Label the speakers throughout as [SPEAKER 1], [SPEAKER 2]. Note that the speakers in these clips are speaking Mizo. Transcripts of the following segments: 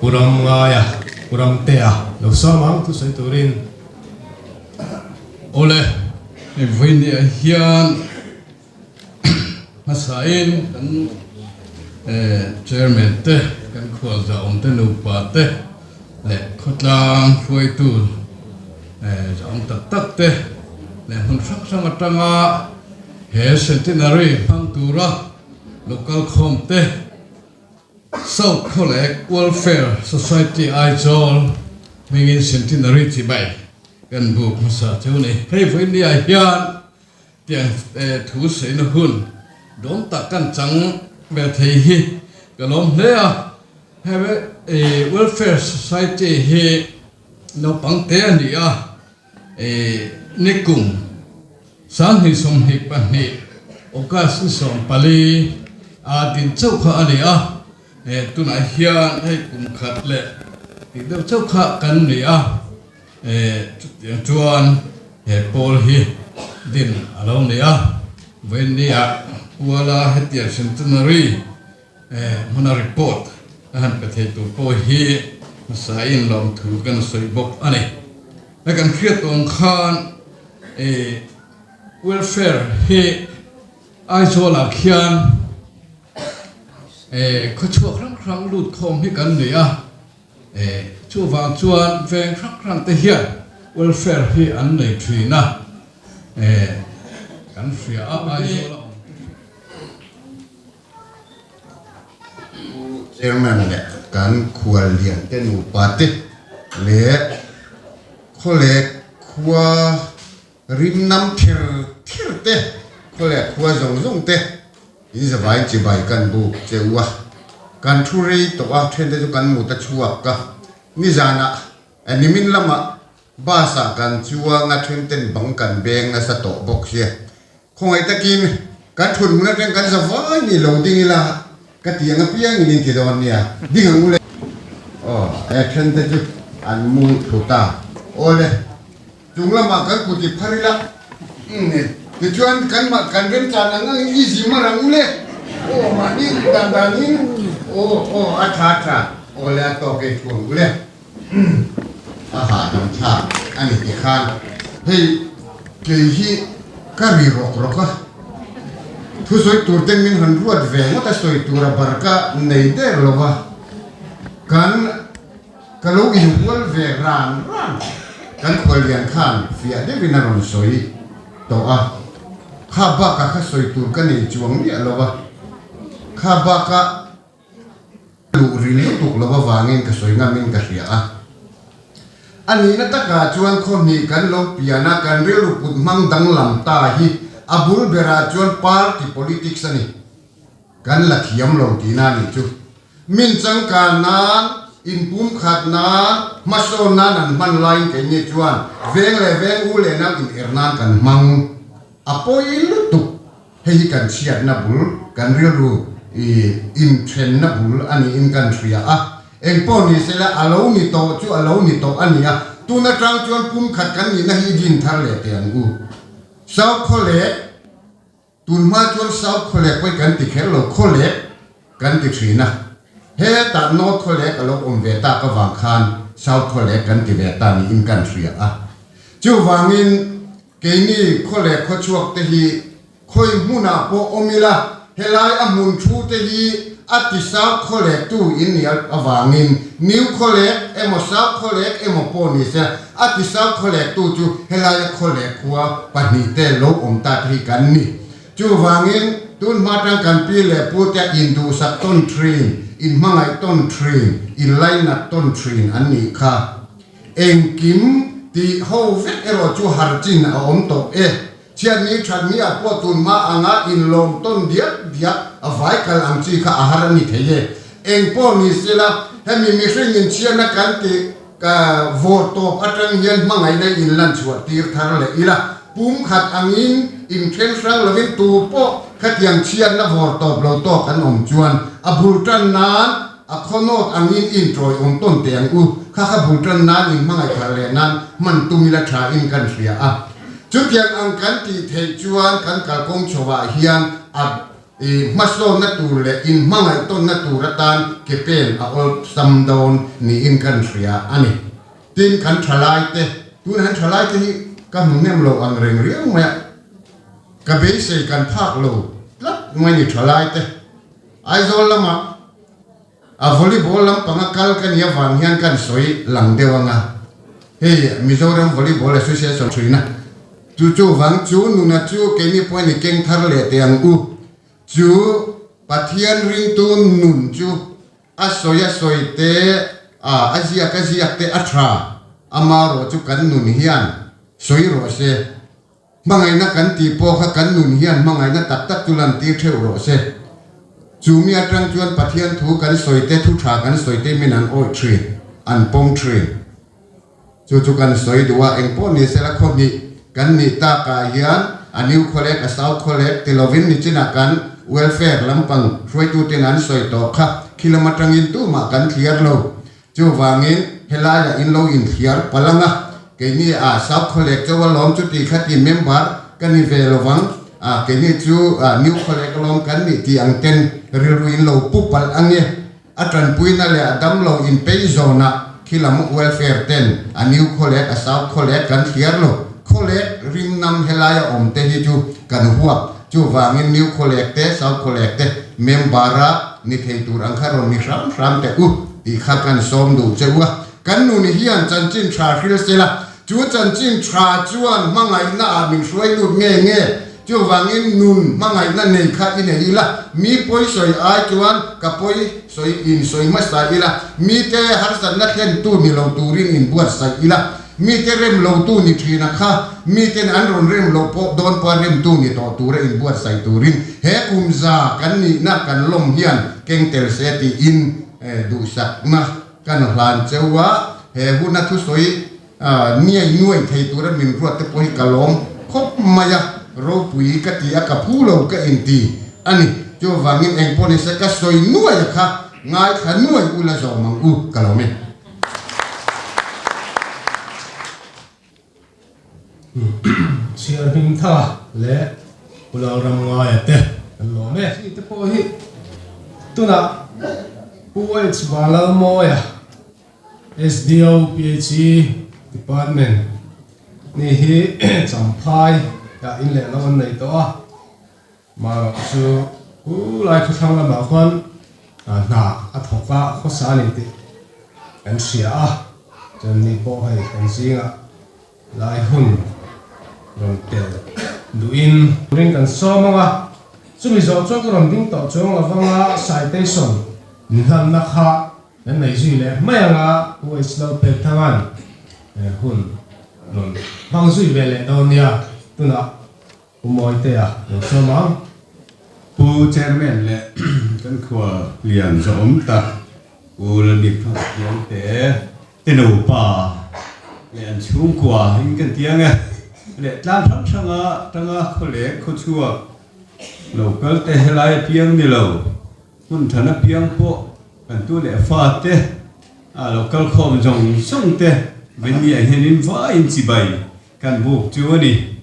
[SPEAKER 1] Pu Ramngaia, Pu Ramtea lo sawm ang thusawi turin.
[SPEAKER 2] Awle, hei vawinia hian hmasain kan Chairman te, kan khualzahawm te nupa te leh khawtlang hruaitu zahawm tak tak te leh hmun hrang hrang atanga he Centenary hmang tura local khawm te South Khawlek Welfare Society Aizawl hmingin Centenary chibai kan buk hmasa chu ni. Hei vawinia hian tiang thu saina hun dawm tak kan chang ve thei hi ka lawm hle a. Hei Welfare Society hi naupang te a ni a, Nikum 2022 August ni 14 a din chauh kha a ni a, tunah hian hei kum khat leh tih deuh chauh kha kan ni a, chutiang chuan he pawl hi din a lo ni a, vawinia Kuala hetiang Centenary hmuna report a han pe thei tur pawh hi hmasain lawmthu kan sawi bawk a ni. Hei kan hriat tawng khan welfare hi Aizawlah khian khawchhuak hrang hrang lut khawm hi kan nei a, chuvang chuan veng hrang hrang te hian welfare hi an nei thin a, kan hria a Aizawla awm te hi.
[SPEAKER 3] Pu Chairman leh kan khual lian te nupa te leh khawlek khua rimnam thir thir te khawlek khua zawng zawng te in zavain chibai kan buk che u a, kan thu rei tawh a then te chu kan mut a chhuak a, nizanah nimin lamah bus ah kan chuang a then ten bang kan beng nasa tawh bawk sia. Khawngaih takin kan thut hmun atang kan za vai ni lo ding ila ka ti ang apiang in inti dawn nia, ding ang ule. Aw e then te chu an mu thu ta. Awle chung lamah kan kut i phar ila umm e tichuan kan mah kan remchan ang ang in i zi mar ang ule. Aw mahni dan dan in aw aw a tha tha awle a tawk e thu ang ule. A hahdam thlak a ni ti khan hei kei hi ka ri rawk rawk a, thusawi tur ten min han ruat ve ngawt a sawi tura bar ka nei der lo va, kan ka lo inhual ve ran ran kan khuallian khan fiah deuhin a rawn sawi tawh a, kha bakah kha sawi tur ka nei chuang miah lo va, kha bakah. Luh ri lutuk lo avangin ka sawi ngamin ka hria a. A nihna takah chuan khawhnih kan lo pian a, kan rilru kut hmang danglam ta hi a bul berah chuan party politics a ni. Kan la thiam lo tihna a nih chu. Min changkan nan, inpumkhat nan, hmasawn nan an hman laiin keini chuan veng leh veng u leh nau in er nan kan hmang. A pawi lutuk. Hei hi kan chhiatna bul, kan rilru inthenna bul a niin kan hria a. Engpawh ni sela, a lo ni tawh chu a lo ni tawh a ni a, tun atang chuan pum khat kan nihna hi din thar leh teh ang u. South Khawlek, Tun hma chuan South Khawlek pawh hi kan ti kher lo, Khawlek kan ti thin a. Hetah North Khawlek a lo awm ve tak avang khan South Khawlek kan ti ve ta niin kan hria a. Chuvangin Keini khaw leh khawchhuak te hi khawi hmunah pawh awm ila, helai a hmun thu te hi a ti sau khaw leh tu in nih avangin New khaw leh emaw South khaw leh emaw pawh ni se a ti sau khaw leh tu chu helai a khaw leh khua pahnih te lo awm ta te hi kan ni. Chuvangin tun hma tang kan pi leh pu te induhsak tawn thin, inhmangaih tawn thin, inlainat tawn thin an nih kha. Engkim tih ho vek erawh chu har chin a awm tawh e. Chhiatni thatni ah pawh tun hma anga inlawm tawn diak diak a vai kal ang chi kha a har a ni thei e. Eng pawh ni sela, hemi mihring inchhiatna kan tih ka vawr tawp atang hian hmangaihna inlan chhuah tir thar leh ila, pum khat angin inthen hrang lovin tu pawh khatiang chhiatna vawr tawp lo tawk an awm chuan a bul tan nan A khawnawt angin in tawiawm tawn teh ang u, kha kha bul tan nan in hmangaih thar leh nan hman tum ila tha in kan hria a. Chutiang ang kan tih theih chuan kan kalkawng chho ah hian a I hmasawnna tur leh inhmangaihtawnna tur atan ke pen a awlsam dawn niin kan hria a ni. Tin, kan thalaite, tunah hian thalaite hi ka hmu hnem lo ang reng riau mai a, ka beisei kan phak lo tlat mai ni thalaite. Aizawl lamah A volleyball lampanga kal ka nih avang hian kan sawi lang deuh ang a, hei Mizoram Volleyball Association ṭhuina chu chuvang chu nuna chu keini pawhin i keng thar leh teh ang u. Chu Pathian ringtu nun chu a sawi a sawi te a, a ziak a ziak te a ṭha, amarawh chu kan nun hian sawi rawh se. Hmangaihna kan tih pawh kha kan nun hian hmangaihna tak tak chu lantir theuh rawh se. Chu mi atang chuan Pathian thu kan sawi te, thu tha kan sawi te min an awih thin, an pawm thin. Chu chu kan sawi duh a, eng pawh ni sela khaw hnih kan nih takah hian a new khawlek, a south khawlek ti lovin nichinah kan welfare lampang hruaituten an sawi tawh kha khi lam atangin tumah kan thliar lo. Chuvangin, helaiah in lo inthliar palh ang a, keini ah South Khawlek chauh alawm chuti khati member ka ni ve lovang a, keini chu New Khawlek alawm kan nih tih ang ten rilru in lo pu palh ang e. A tanpuina leh a damlo inpei zawnah khilam welfare ten a New Khawlek a South Khawlek kan thliar lo. Khawlek rimnam helaia awm te hi chu kan huap. Chuvangin New Khawlek te, South Khawlek te member-a ni thei tur ang kha rawn ni hram hram teh u tih kha kan sawm duh che u a. Kan nun hian chanchin tha hril se la, chu chanchin tha chuan hmangaihna ah min hruai lut nge nge? Chuvangin nun hmangaihna nei kha i nei ila, mi pawi sawi ai chuan ka pawi sawi in sawi hmasa ila, mite harsatna thlentu ni lo turin inbuatsaih ila, Mite rem lotu ni thin a kha, miten an rawn rem loh pawh dawn pawh a remtu ni tawh tura inbuatsaih turin he kum za kan nihna kan lawm hian keng tel se tiin duhsakna kan hlan cheu a, he huna thusawi niai nuai thei tura min ruat te pawh hi ka lawm khawp mai a, ropui ka ti a, ka phu lo ka inti a ni. Chuvangin engpawh nise ka sawi nuai a kha ngaithla nuai ula zawm ang u ka lawm e.
[SPEAKER 1] Chhiar hming tha leh Pulau ram ngaia te kan lawm e. Hei te pawh hi tunah Pu H Vanlalmawia SDO PHE Department ni hi Champhai ah in leh lo an nei tawh a. Marawh chu hu lai khawthlang lamah khuan hna a thawk a, khawsa a ni tih kan hria a, chuan ni pawh hei kan zingah lai hun rawn tel duhin ring kan sawm ang a, chumi zawh chuan ka rawn ding tawh chuang lo vang a, citation inhlanna kha kan nei zui leh mai ang a, Pu H Lalpekthang'an hun rawn hmang zui ve leh dawn nia, tunah Pu Mawitea lo sawm ang.
[SPEAKER 2] Pu Chairman leh kan khua lian zawhawm tak Pu Lalbik Thangthiangte te nupa leh an chhungkua in kan ti ang e. Leh tlang hrang hranga tanga khawlek khawchhuak lo kal te helai apiang ni lo hmun than apiang pawh kan tu leh fate a lo kal khawm zawng zawng te Veniah hianin vaiin chibai kan buk chu a ni.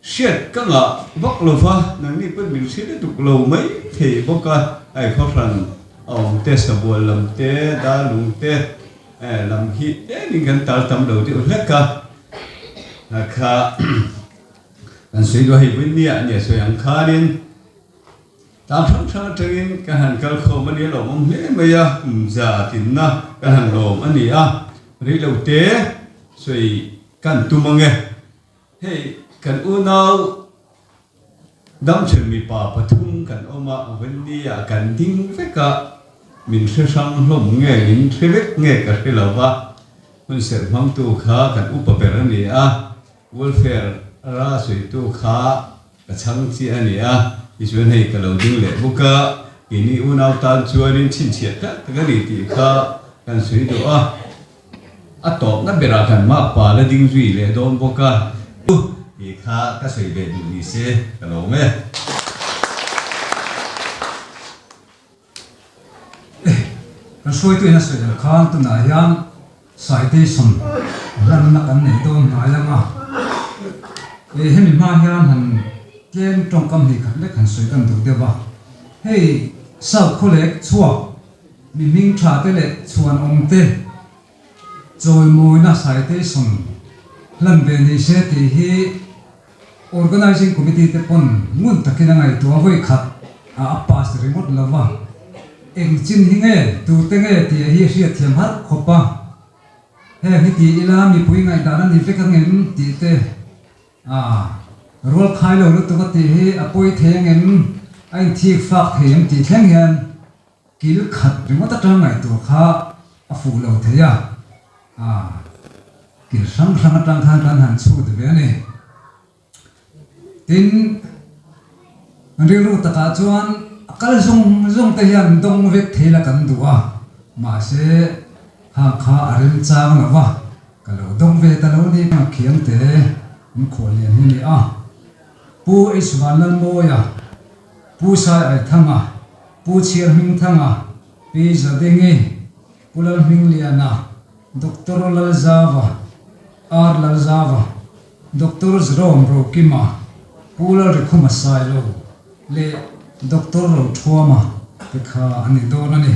[SPEAKER 2] Hriat ka ngah vak lo va, nangni pawn min hre lutuk lo mai thei bawk a, hei khawhran a awm te, sabual lam te, darlung te lam hi tlemin kan tal tam lo deuh hlek a, kha kan sawi duah hei vawi nia nia sawi ang khanin tlang hrang hrang atangin kan han kal khawm a nia lawmawm hle mai a, kum za tinna kan han lawm a ni a, rei lo te sawi Kan tum ang e. Hei kan unau damchhen mipa pathum kan awm a, Wendy ah kan ding vek a, min hre hrang hlawm nge min hre vek nge ka hre lo va, hun serh hmangtu kha kan upa ber a ni a, welfare ra sawitu kha ka chhang chiah a ni a, tichuan hei ka lo ding leh bawk a, keini unau tan chuanin chhinchhiah tak tak a ni tih kha kan sawi duh a. A tawpna berah kan makpa la ding zui leh dawn bawk a. Tih kha ka sawi ve duh ni se ka lawm e.
[SPEAKER 4] Kan hruaitu in a sawi ang khan tunah hian citation hlanna kan nei dawn hnai ang a. Hemi hma hian han. Tlem tawngkam hnih khat lek han sawi kan duh deuh a, hei South khawlek chhuak mi hming tha te leh chhuan awm te chawimawina citation hlan ve ni se tih hi Organising Committee te pawn ngun takin a ngaihtuah vawi khat a a pass ringawt lo va, eng chin hi nge tute nge tih hi hriatthiam har khawp a, heng hi ti ila mipui ngaihdan a ni vek angem tih te A, rual khai lo lutuk a tih hi a pawi thei angem? A inthik fak thei em tih thleng hian kil khat ringawt atang ngaihtuah kha a fuh lo thei a. A, kil hrang hrang atang khan kan han chhut ve a ni. Tin, rilru takah chuan a kal zawng zawng te hian dawng vek thei la kan duh a, mahse hang kha a remchang lo va. Ka lo dawng ve ta lo ni a khiang te an khual lian hi a ni a. Pu H Vanlalmawia, Pu Sai Aithanga, Pu Chhiar Hmingthanga, Pi Zadingi, Pu Lalhmingliana, Doctor Lalzava, R Lalzava, Doctor Jerome Rokima, Pu Lalrikhuma Sailo leh Doctor Rothuama te kha an ni dawn a ni.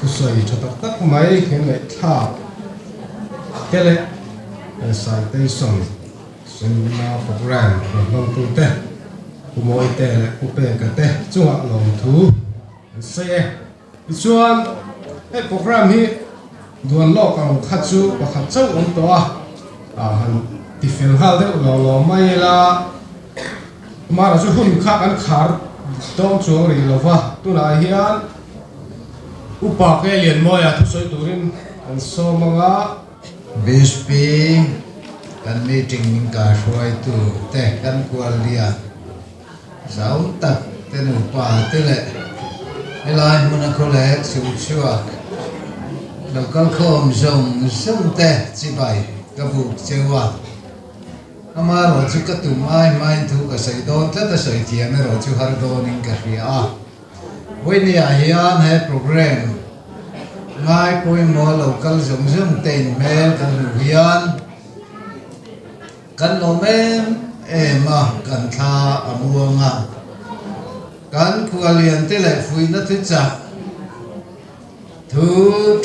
[SPEAKER 1] Thusawi tha tak tak mai kan ngaihthlak te leh citation seminar program rawn hmangtu te Pu Mawite leh Pu Peka te chungah lawmthu an sawi e. Tichuan, hei program hi duan lawk ang kha chu pakhat chauh awm tawh a, ah han ti fel nghal deuh lo lo mai ila, amah chu hun kha kan khar dawng chuang rih lo va, tunah hian upa ke Lianmawia thusawi turin an sawm ang a.
[SPEAKER 5] BSP kan meeting min kaihruaitu te kan kual lian. Zau tak te nupa te leh helai hmuna khawlek chhungchhuak lo kal khawm zawng zawng te chibai ka buk cheu a. Amaherawh chu ka tum ai hmain thu ka sawi dawn tlat a sawi thiam erawh chu har dawnin ka hria a. Vawinia hian he programme ngai pawimawh lo kal zawng zawng te inhmel kan hmuh hian, Kan lawm em em a, kan thla a muang a. Kan khualian te leh fuihna thu chah thu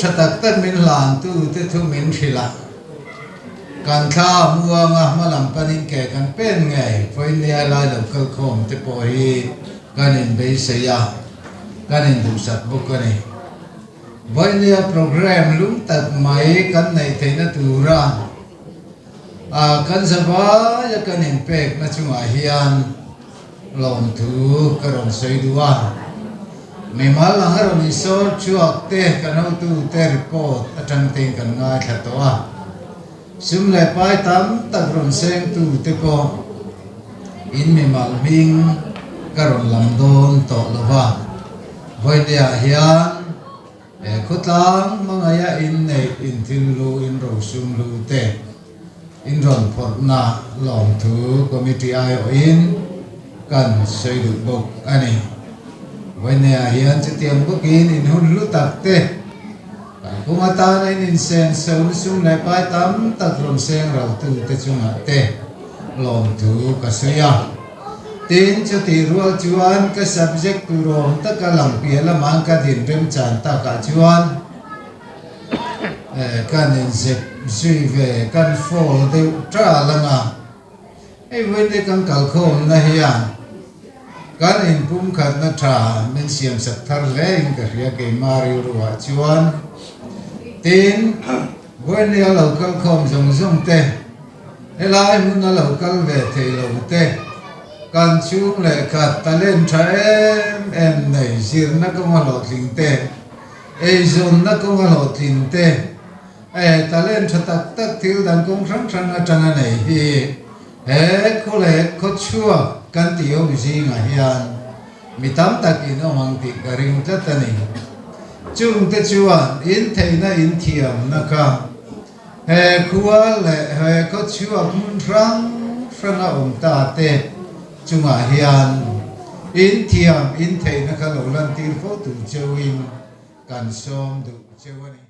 [SPEAKER 5] tha tak tak min hlantu te thu min hrilh a. Kan thla a muang a, hma lam panin ke kan pen ngei vawinia lai lo kal khawm te pawh hi kan inbeisei a, kan induhsak bawk a ni. Vawinia programme lung tak mai kan neih theihna tura A kan zavaia kan inpekna chungah hian lawmthu ka rawn sawi duh a. Mimal ang a rawn insawr chhuak te kan hotute report atang tein kan ngaithla tawh a. Sum leh pai tam tak rawn sengtu te pawh in mimal hming ka rawn lam dawn tawh lo va. Vawinia hian He khawtlang hmangaia inneih inthil lu in rosum lu te in rawn phawrhna lawmthu committee aiawhin kan sawi duh bawk a ni. Vawineah hian chutiang bawkin in hun hlu tak te kalphung atana in insen sona sum leh pai tam tak rawn seng raltu te chungah te lawmthu ka sawi a. Tin, chutih rual chuan ka subject tur awm taka lang piah lamah ka din remchan takah chuan kan inzep zui ve, kan fall deuh ṭal ang a. Hei vawiin kan kalkhawmna hian kan inpumkhatna ṭha min siamsak thar hlein ka hria keimah rilruah chuan. Tin, vawiin a lo kalkhawm zawng zawng te, Helai hmun a lo kal ve thei lo te, kan chhung leh khat talent tha em em nei zirna kawnga hlawhtling te, eizawnna kawnga hlawhtlin te, eh talent tha tak tak thil dang kawng hrang hrang atanga nei hi he khaw leh khawchhuak kan tih ho zingah hian mi tam takin awm ang tih ka ring tlat a ni. Chungte chuan intheihna inthiamna kha He khua leh he khawchhuak hmun hrang hrang. hranga awm ta te chungah hian in thiam in theihna kha lo lantir fo tur cheuhin kan sawm duh cheu a ni.